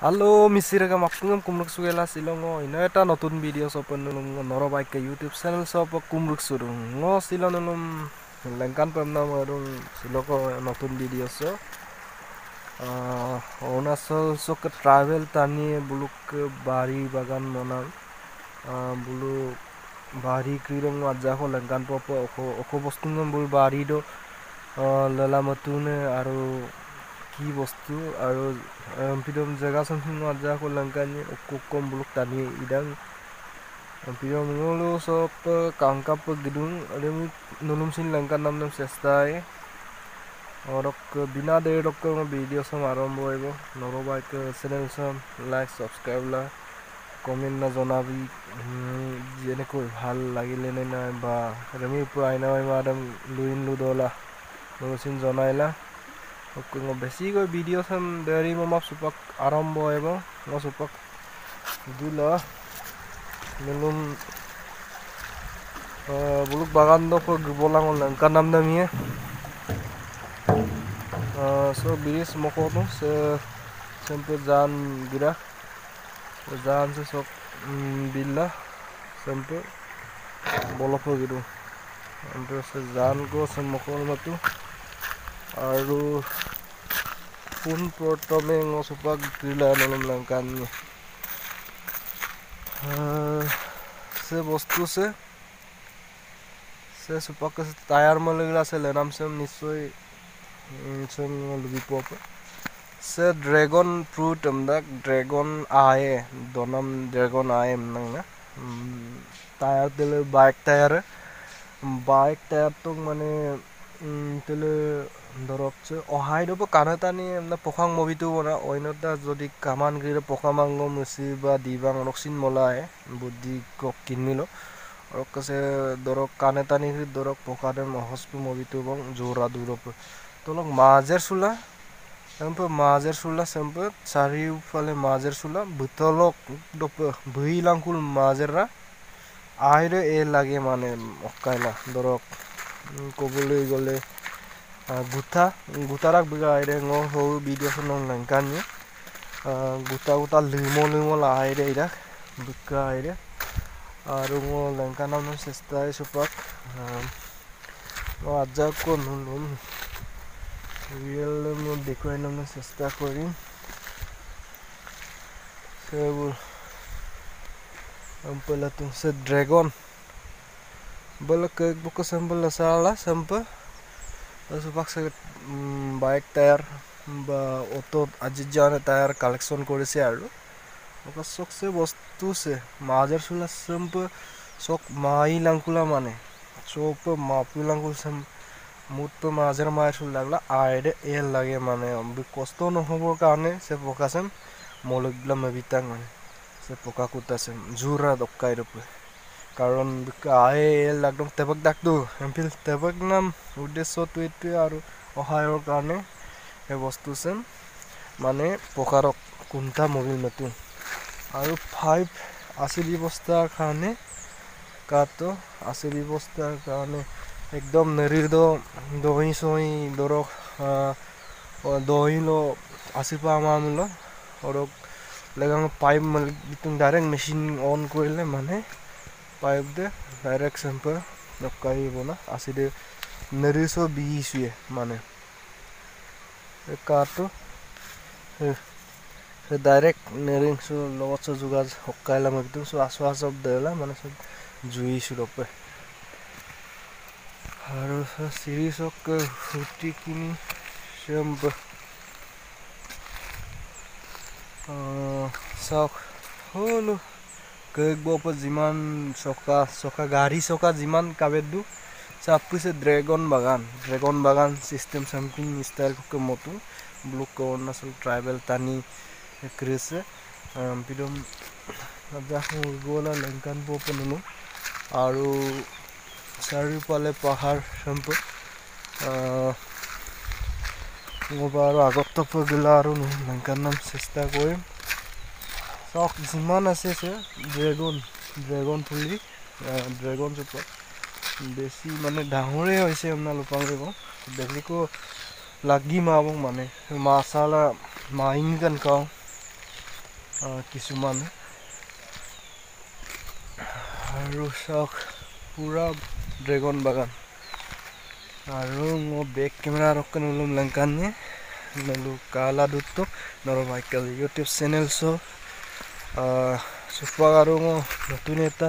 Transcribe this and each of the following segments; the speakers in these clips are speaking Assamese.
Halo misir ka makpungam kumruk sugela silongo ino eta notun video sopen nulum norobaik ke YouTube channel sop kumruk surung ngo silon nulum lengkan pemna marung siloko notun video so Arunachal sok travel tani buluk bari bagan monang bulu bari kirong aja ko lengkan popo oko bostungam bul bari do lalamatune aru কি বস্তু আৰু পিরম জায়গা something আজা কো লঙ্কানি ওককম বুলুক টানি ইদাং পিরম ngolo সব কাংকাপ গিদুং আরে নুলুম সিন লঙ্কা নাম নাম চেষ্টায় और बिना देर রক ভিডিও সম আরম্ভ হইব নরবাইক চ্যানেল সম লাইক সাবস্ক্রাইব লা কমেন্ট না জনাবি যেনেকৈ ভাল লাগিলে নে নাই বা ৰেমি পুৰাইনা মাদাম লুইন লুদলা নুলুম জনাইলা বেছিকৈ ভিডিঅ' চাম দেৰি মমাপ চুপাক আৰম্ভ হ'ব চুপাক দিলা নলুম বুলুক বাগান বলাং লঙ্কা নাম নামিয়ে চ' ব্ৰিজ মকতো চেম্পু জান গিৰা জান চব বিল্লা চেম্পু বলফ গিৰো জান গো মকল মাতো আৰু পোনপ্ৰথমে গছজোপা লংকান সে বস্তু সে সে সুপাক টায়ার মলে আছে লেনাম সেম নিশ্চয় সে ড্রাগন ফ্রুট আমদাক ড্রাগন আয়ে দনাম ড্রাগন আয়ে না টায়ার দিলে বাইক টায়ার তো মানে তেলে ধরক অহাই দেব কানে টানি পখাং মবিটো বনা অন্যতা যদি কামান গিরে পকা মাংগ মুচি বা দিবাং রক্সিন মলায় বুদ্ধি কিনিল আর কাছে ধরক কানে টানি ধরক পকা দেম অহস্প মবিটো এবং জোরা দূর তোলক মাজের চুলা মাজের চুলা সেম্পু চারিওফালে মাজের চুলা বুতলক বইলাংকুল মাজেররা আইরে এ লাগে মানে অকাইলা ধরক ক'বলৈ গ'লে গুঠা গুটারাক বিগা আইরে ngo ho video sonong langkan ni guta guta limo limo la aire ira buka aire aru ngo langkan nam চেষ্টা সুপাক আজা কো নুলুম রিয়েল দেখুৱাই নাম চেষ্টা কৰিম সেইবোৰ সে ড্ৰেগন বলে কেক বুক sample সালা স্যাম্পল বাইক টায়াৰ বা অটো আজি জানে টায়াৰ কালেকশন কৰেছে আৰু সবসে বস্তু সে মাজের চুলা সেম্প চক মাই লাংকুলা মানে চোপ মাপি লাংকুল সেম মুঠ মাজের মায়ের চুল লাগলা আইডে এল লাগে মানে কষ্ট নহ'বৰ কাৰণে সে পকা সেম মলগলা মেবিতাং মানে সে পকা কুটা সেম জোৰা দকাই ৰূপে কাৰণ আয়ে একদম তেবক ডাকটো এমফিল তেবক নাম উদ্দেশ্যটো এইটোৱে আৰু সহায়ৰ কাৰণে সেই বস্তু চেম মানে প্ৰকাৰক কোনটা মবিল নতুন আৰু 5 আশী ব্যৱস্থাৰ কাৰণে কাটো আশী ব্যৱস্থাৰ কাৰণে একদম নেৰিদ দহি চহি ধৰক দহি ল আশী পা আমাৰ ধৰক লেগাং পাইপ ডাইৰেক্ট মেচিন অন কৰিলে মানে পাইপ দে ডাইৰেক্ট চেম্পল নকাই বনা আসিদে নেৰিছো বিইছুয়ে মানে কাটো সে ডাইৰেক্ট নেৰিংছো লগত যোগাযোগ হকাইলাম একদম সো আসোয়া সব দেলা মানে সব জুইছো রপে আৰু সিরিজক ফুটি কিনি চেম্প চাওক হলো কেক যিমান চকা চকা গাড়ী চকা যিমান কাবেদু চাপিছে ড্ৰেগন বাগান চিষ্টেম চামথিং ষ্টাইল মতো ব্লুক অৰুণাচল ট্ৰাইবেল টানি ক্ৰেছে পিদম লংকান পনো আৰু চাৰিওফালে পাহাৰ চেম্পু আৰু আগত গ'লে আৰু লংকান নাম চেষ্টা কৰিম চাওক যিমান আছে ড্ৰেগন পুলি ড্ৰেগন জোপা বেছি মানে ডাঙৰে হৈছে আপোনাৰ লোপাং বেছিকৈ লাগি মাবং মানে মাছালা মাইং গান খাওঁ। কিছুমান আৰু চাওক পুৰা ড্ৰেগন বাগান আৰু মই বেক কেমেৰা ৰক্কন উলুম লংকানে নলু কালা দুতো নৰমাইকেল ইউটিউব চেনেল চ সুপাক আৰু মই নতুন এটা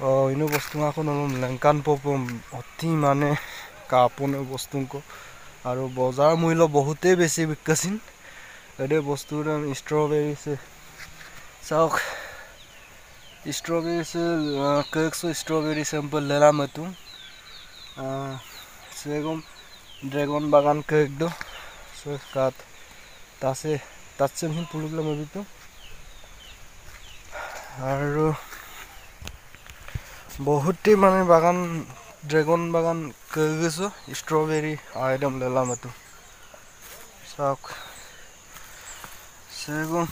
অন্য বস্তু আকৌ নলুম লংকান পপ অতি মানে কাপোনে বস্তুক আৰু বজাৰ মূল্য বহুতেই বেছি বিকাচিন এদে বস্তুৰ দাম ষ্ট্ৰবেৰী চাওক strawberry cake strawberry sample লেলাম সেগম dragon বাগান কেক দো কাত তাসে তাতছে পুলুকলা মবিতো আৰু বহুতেই মানে বাগান ড্ৰেগন বাগান কেক ষ্ট্ৰবেৰী আইডম লেলাম চাওক সেগম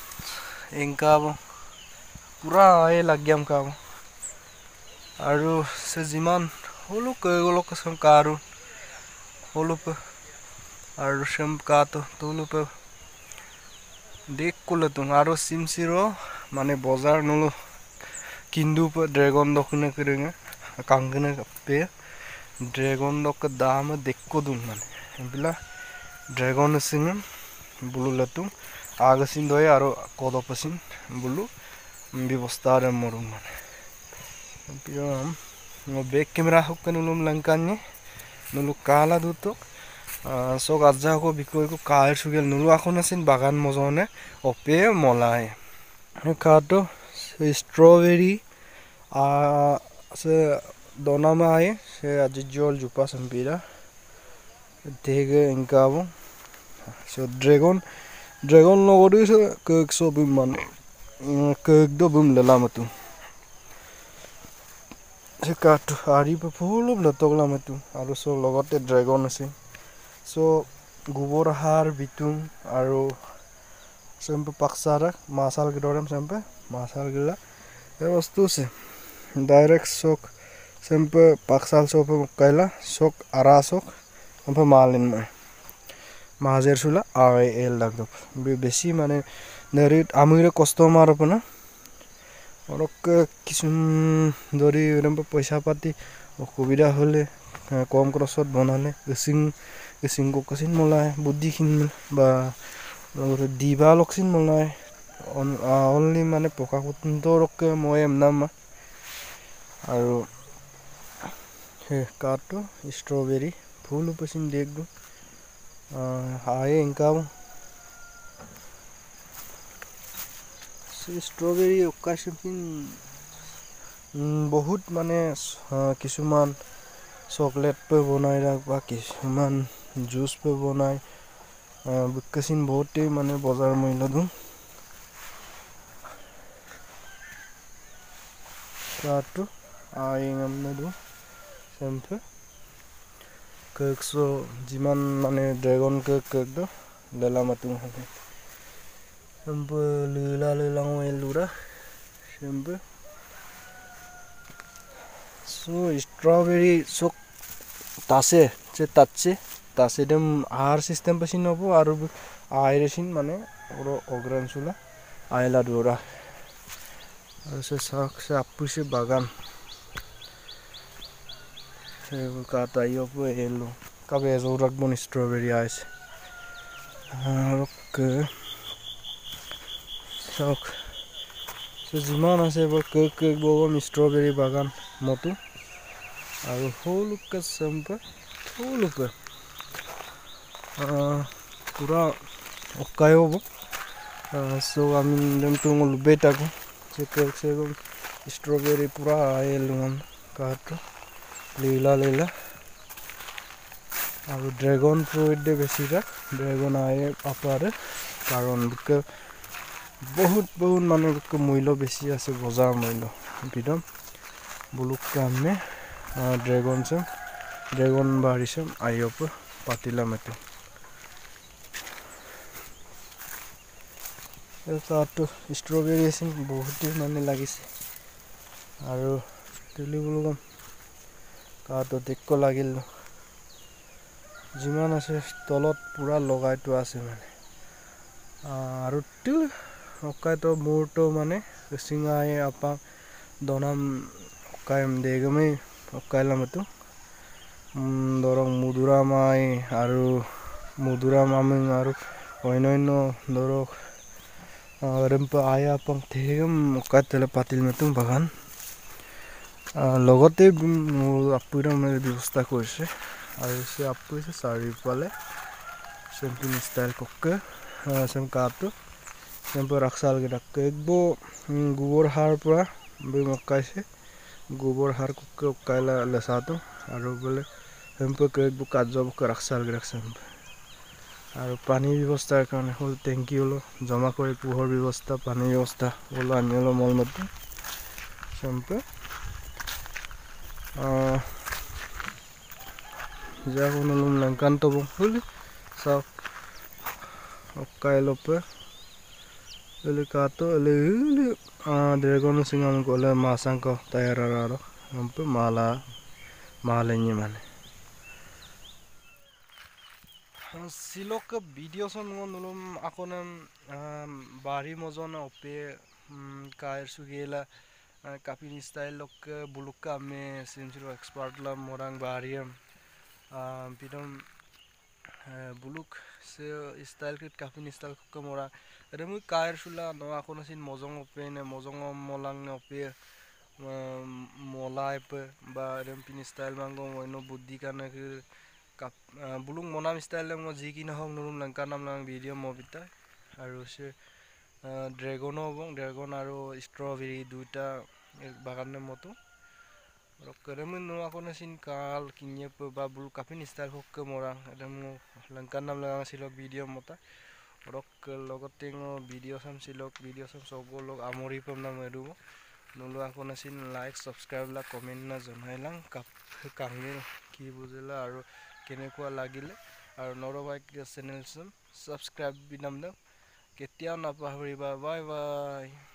এংকাব পুৰা আয়ে লাগিয়াম কাব আৰু সে যিমান হলো কেগলক সম কাৰু হলো আৰু সেম কাতো তুলুপ দেখ কুলতুং আৰু সিমসিৰো মানে বজাৰ নলো কিন্দু ড্রেগন দখনে করেঙ্গে কাঙ্গনে পে ড্রেগন দক দাম দেখো দুন মানে বিলা ড্রেগন সিং বুলু লতুং আগসিন দয় আৰু কদপসিন বুলু ব্যৱস্থা মৰুম মানে বেক কেমেৰা হকন উলুম লংকানে নলু কালা দুতো sok aja ko biko ko kaer sugel nulu akon asin bagan mojone ope molai kato strawberry a se donama aye se ajijol jupa sampira dege engkabo so dragon dragon logodu se kek so bum man kek do bum lelamatu se kato ari pe phulu lotoglamatu aru so logote dragon ase so গোবৰ সাৰ বিতুং আৰু চেম্পু পাকচাৰা মাছাল গৰম চেম্পু মাছাল গিলা এই বস্তু আছে ডাইৰেক্ট চক চেম্পু পাকচাল চপ কাইলা চক আৰা চক চেম্পু মালিন মই মাজেৰ চুলা আই এল লাগদব বেছি মানে নেৰিত আমিৰে কাষ্টমাৰ না অলপ কিছু ধৰি পইচা পাতি অসুবিধা হ'লে কম খৰচত বনালে গেছিং কচিন মলাই বুদ্ধিখিন বা দিবা লকচিন মলাই অনলি মানে পকা কুটুৰকে মই এমনাম আৰু সেই কাঠটো ষ্ট্ৰবেৰী ফুল উপচিন দেখো আয়ে এংকাও ষ্ট্ৰবেৰী উকাচিন বহুত মানে কিছুমান চকলেট পে বনাই ৰাখ বা কিছুমান জুচ পে বনাই বিকাচিন বহুতেই মানে বজাৰ মূল্য দিওঁ কাটো আই চেম্পু কেক যিমান মানে ড্ৰেগন কেক কেক দো লেলা মাতো চেম্পু লীলা লীলা লুৰা shampoo so strawberry sok tase che tatche tase dem ar system pasin hobo aru airesin mane oro ogran sula aila dora aru se sak se apuse bagan se kata yopo elo kabe zorak bon strawberry ais aru ke sok so যিমান আছে এবাৰ কেক কেক বগম ষ্ট্ৰবেৰী বাগান মতো আৰু সৰুকে চেম্পে সৰুকে পুৰা অকাই হ'ব চ' আমি লুবেই থাকোঁ ষ্ট্ৰবেৰী পুৰা আহিলোঁ কাঠটো লীলা লীলা আৰু ড্ৰেগন ফ্ৰুইট দে বেছিভাগ ড্ৰেগন আহে আপাৰে কাৰণ বহুত বহুত মানে মূল্য বেছি আছে বজাৰ মূল্য একদম বুলুক কামে ড্ৰেগন চেম ড্ৰেগন বাঢ়িছে আইঅপ পাতিলাম এইটো তাতো ষ্ট্ৰবেৰী আছে বহুতেই মানে লাগিছে আৰু তুলি বোলো কম কাটো দেখো লাগিল যিমান আছে তলত পুৰা লগাই থোৱা আছে মানে আৰু তিল Hokkaido murto mane singai apa donam Hokkaim degame Hokkailamato ধৰক মধুৰামাই আৰু মধুৰাম আমিং আৰু অন্যান্য ধৰক আয়া আপং থেগম কাতলে পাতিল মেতুং বাগান লগতে আপুৰা মানে ব্যৱস্থা কৰিছে আৰু সে আপুছে চাৰিওফালে চেম্পিন ষ্টাইল ককে চেম কাটো চেম্প ৰাখসাল কেইটা একবো গোবৰ সাৰ পৰা মকাইছে গোবৰ সাৰ ককে কাইলা লেচাটো আৰু বোলে আৰু পানীৰ ব্যৱস্থাৰ কাৰণে হ'ল টেংকি হলো জমা কৰি পোহৰ ব্যৱস্থা পানীৰ ব্যৱস্থা হলো আনি হলো মল মতে চেম্পে যা কোনো লঙ্কান্ত হলি চাওক কাইলপে এলে কাটো এলে ড্রাগন সিংহাম গলে মাসাঙ্ক তৈয়ার আর মালা মালেনি মানে silok video son nulum akonem bari mojon ope kair sugela kapin style lok bulukka me simsiro expert la morang bariam pidom buluk se style kit kapin style ko mora remu kair sula no akona sin mojong ope ne mojong molang ne ope molai pe ba rem pin style mango oino buddhi kana bulung monam style mo ji ki নহক নুৰুম লংকা নাম lang video mo bita আৰু সে ড্ৰাগনও এবং ড্ৰাগন আৰু স্ট্রবেরি দুইটা বাগানের মতো রকম নোয়া কোনো সিন কাল কিনে বা বুল কাফিন স্টাইল হোক মোরা এটা লংকা নাম লাগা ছিল ভিডিও মতা রক লগতে ভিডিও চাম ছিল ভিডিও চাম চব লগ আমৰি পাম নাম এডু নোলোৱা কোনো চিন লাইক ছাবস্ক্ৰাইব লা কমেণ্ট না জনাই লাং কাহিনী কি বুজিলা আৰু কেনেকুৱা লাগিলে আৰু নৰবাইক চেনেল ছাবস্ক্ৰাইব বিনাম কেতিয়াও নাপাহৰিবা। Bye bye.